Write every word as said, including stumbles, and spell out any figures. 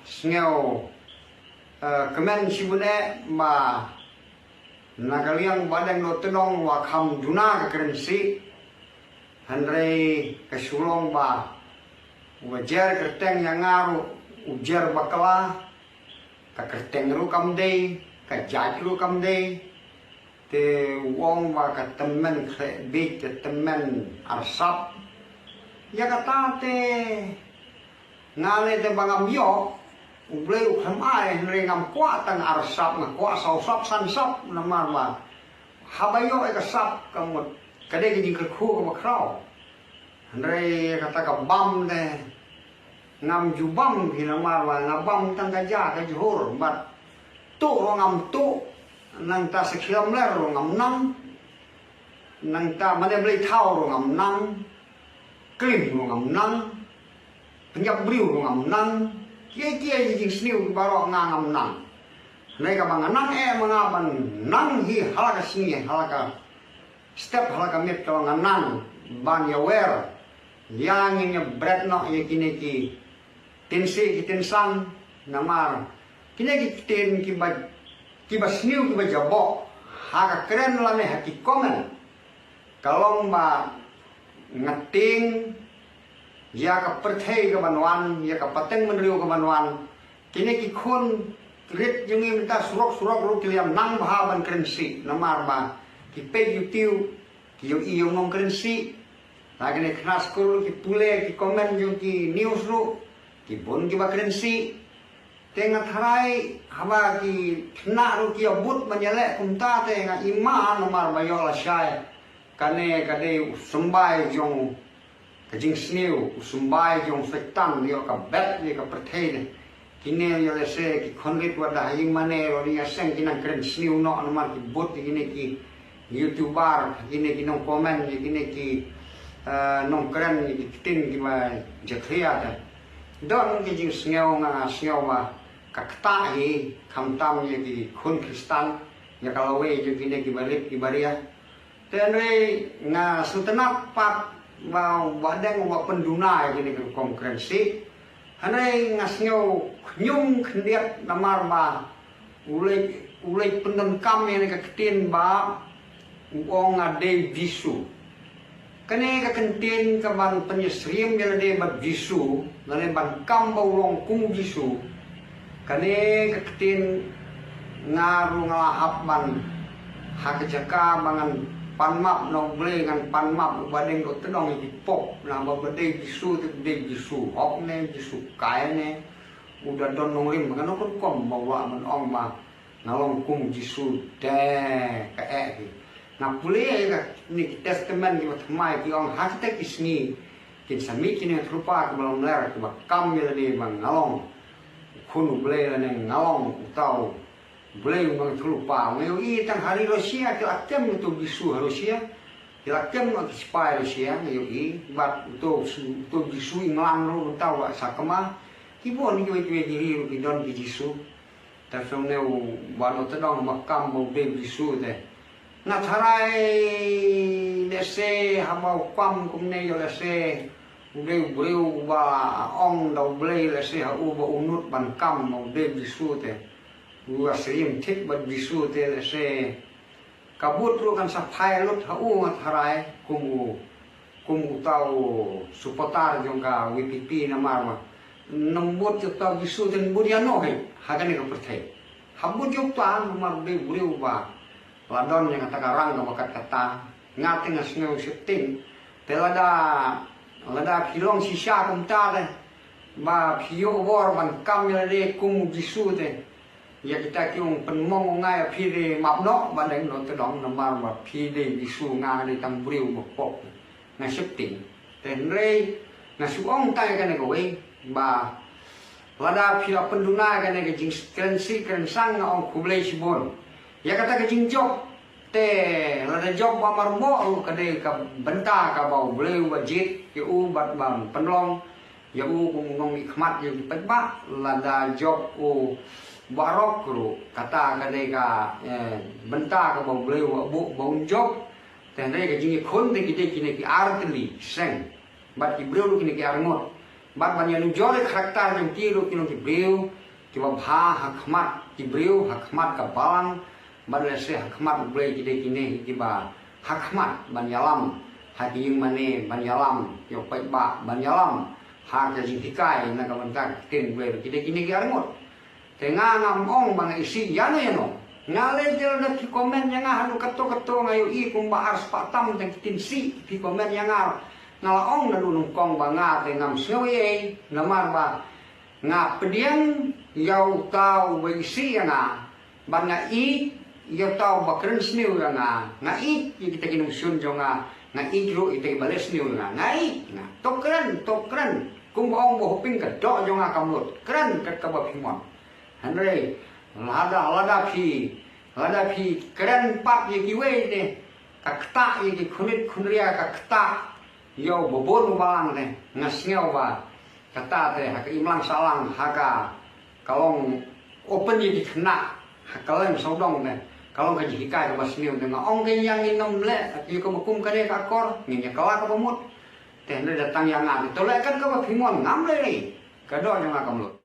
Sngew, eh, kmen shibun eh ba na ka liang Bahdeng Dohtdong wa kham duna ka kren sih. Hynrei ka shu long ba u ba jer kyrteng ïa nga ruh u jer bakla, ka kyrteng ruh kam dei, ka jait ruh kam dei. Te u ong ba ka tymmen khleh bieit, ka tymmen arsap. Ïa kata te nga leh te ba ngam ïoh, U Blei u khlem ai, hynrei ngam kwah tang arsap, nga kwah saw sap san sap, namar ba haba ïoh ïa ka sap ka mut ka dei ka jingkyrkhu kaba khraw. Hynrei kata ka bam te ngam ju bam phi, namar ba nga bam tang ka ja ka jhur, bad tuh ruh ngam tuh. Nangta sakhi lamler ruh ngam nang. Nangta mane blei thaw ruh ngam nang. Klim ruh ngam nang. Pynïap briew ruh ngam nang. Kiei kiei ki jingsniew baroh nga ngam nang. Hynrei kaba nga nang eh ma nga ban nang hi ha la ka sngi, ha la ka step, ha la ka miet, kaba nga nang ban ïawer ïa, ngin ïa bret noh ïa kine ki ktien sih, ki ktien sang, namar kine ki ktien kiba, kiba sniew, kiba jaboh ha ka kren lane ha ki comment. Ka long ba nga tieng ïa ka pyrthei kaban wan, ïa ka pateng bynriew kaban wan. Kine ki khun rit jong ngi mynta surok surok ruh ki la ïa nang bha ban kren sih, namar ba ki peit YouTube, ki ïohi ïa u nongkren sih. La kine khynnah skul ki pule ki comment jong ki news ruh, ki bun kiba kren sih. Te nga tharai haba ki khynnah ruh ki ïa bud ban ïaleh kumta, te nga ïma namar ba ïoh lashai kane ka dei u symbai jong ka jingsniew, u symbai jong Soitan, ïoh ka bet ïa ka pyrthei ne. Kine ïoh lehse ki khun rit wat da ha ïing mane ruh, ïa seng ki nang kren sniew noh namar ki bud ïa kine ki YouTuber, kine ki nong comment, kine ki, eh, nong kren, ki ktien kiba jakhlia te. Don ki jingsngew, nga sngew ba ka ktah hi, khamtam ïa ki khun Khristan, ïa ka lawei jong kine kiba rit kiba ria. Te hynrei nga sngewtynnat pat ba Bahdeng u ba pynduna ïa kine ki rukom kren sih. Hynrei nga sngew khñium khyndiat namar ba u leit, u leit pyndonkam ïa kane ka ktien ba u ong nga dei Jisu. Kane ka ktien kaban pynïasyriem ïa lade bad Jisu, lane ban kam ba u long kum u Jisu. Kane ka ktien nga ruh nga la hap ban, ha ka jaka ba ngan pan map na U Blei, ngan pan map u Bahdeng Dohtdong ïa ki pop, na ba ba dei Jisu te dei Jisu hok ne, Jisu kai ne. U da don nongrim, nga nongkynkom ba u lah ban ong ba nga long kum Jisu te ka eh hi. Nga pule ïa kine ki testament kiba thymmai ki ong ha kita ki sngi kin sa mih kine ki thulpa kiba lamler kiba kam ïa lade ba nga long u khun U Blei lane nga long uta u Blei u nongïathuhlypa. Nga ïohi tang ha ri Russia ki la kem uto u Jisu ha Russia. Ki la kem uto u sipai Russia, nga ïohi, bad uto u, uto u Jisu England ruh uta u Sakma. Ki bun kiwei kiwei ki ri ruh ki don ki Jisu. Te shu ne u Bahdeng Dohtdong ba kam ba u dei Jisu te. Nga tharai lehse haba u kam kumne ïoh lehse u dei u briew uba ong da U Blei lehse ha u ba u nud ban kam ba u dei Jisu te. U ïasyriem thik bad Jisu te lehse ka bud ruh kan sa phai lut ha u nga tharai kum u, kum uta u supporter jong ka VPP namar ba nang bud ïa uta u Jisu te bud ïano hi ha kane ka pyrthei. Ha bud ïa uta namar u dei u briew ba la don ïa kata ka rang kaba kat kata. Nga te nga sngew sheptieng. Te lada, lada phi long shisha kumta te ba phi ïoh bor ban kam ïa lade kum u Jisu te. Ïa kita ki ong pynmong ong nga ïa phi te map noh Bahdeng Dohtdong namar ba phi dei Jisu, nga dei tang briew ba pop. Nga sheptieng. Te hynrei nga shu ong tang ïa kane kawei ba lada phi la pynduna ïa kane ka jingkren sih kren sang nga ong khublei shibun. Ïa kata ka jingjop te lada jop ba marboh ruh ka dei ka bynta kaba U Blei uba jied ïa u bad ban pynlong ïa u kum u nongmihkhmat ïa u paidbah. Lada jop u baroh ruh kata ka dei ka, eh, bynta kaba U Blei uba buh ba un jop. Te hynrei ka jingïakhun te ki dei kine ki ar tylli seng bad ki briew ruh kine ki ar ngut. Bad ban ïanujor ïa ka character jong ki ruh ki long ki briew kiba bha ha khmat ki briew, ha khmat ka balang, bad lehse ha khmat U Blei ki dei kine kiba ha khmat ban ïalam ha ki ïingmane, ban ïalam ïa u paidbah, ban ïalam ha ka jinghikai na ka bynta ka ktien U Blei, ki dei kine ki arngut. Te nga ngam ong ba nga isih ïano ïano. Nga leh jel da phi comment ïa nga haduh kato kato, nga ïohi kumba ar spah tam da ki tin sih phi comment ïa nga. Nga la ong naduh nyngkong ba nga te ngam sngew ei ei, namar ba nga pdiang ïa uta uba isih ïa nga. Bad nga ïeit ïa uta uba kren sniew ïa nga. Nga ïeit ïa kita ki nongshun jong nga. Nga ïeit ruh ïa kita kiba leh sniew ïa nga. Nga ïeit, nga, to kren, to kren. Kumba ong Bah Hoping, ka doh jong nga kam lut. Kren kat kaba phi mon. Hynrei lada, lada phi, lada phi kren pat ïa kiwei te, ka ktah ïa ki khunit khunria, ka ktah ïa u babun u balang te, nga sngew ba kata te ha ka imlang sahlang, ha ka, ka long open ïa ki khynnah ha kylleng sawdong te, ka long ka jinghikai kaba sniew te. Nga ong kein ïa ngin ym leh ïa kaba kum kane ka akor, ngin ïa kylla kaba mut. Te hynrei da tang ïa nga te, to leh kat kaba phi mon, ngam leh ei ei. Ka doh jong nga kam lut.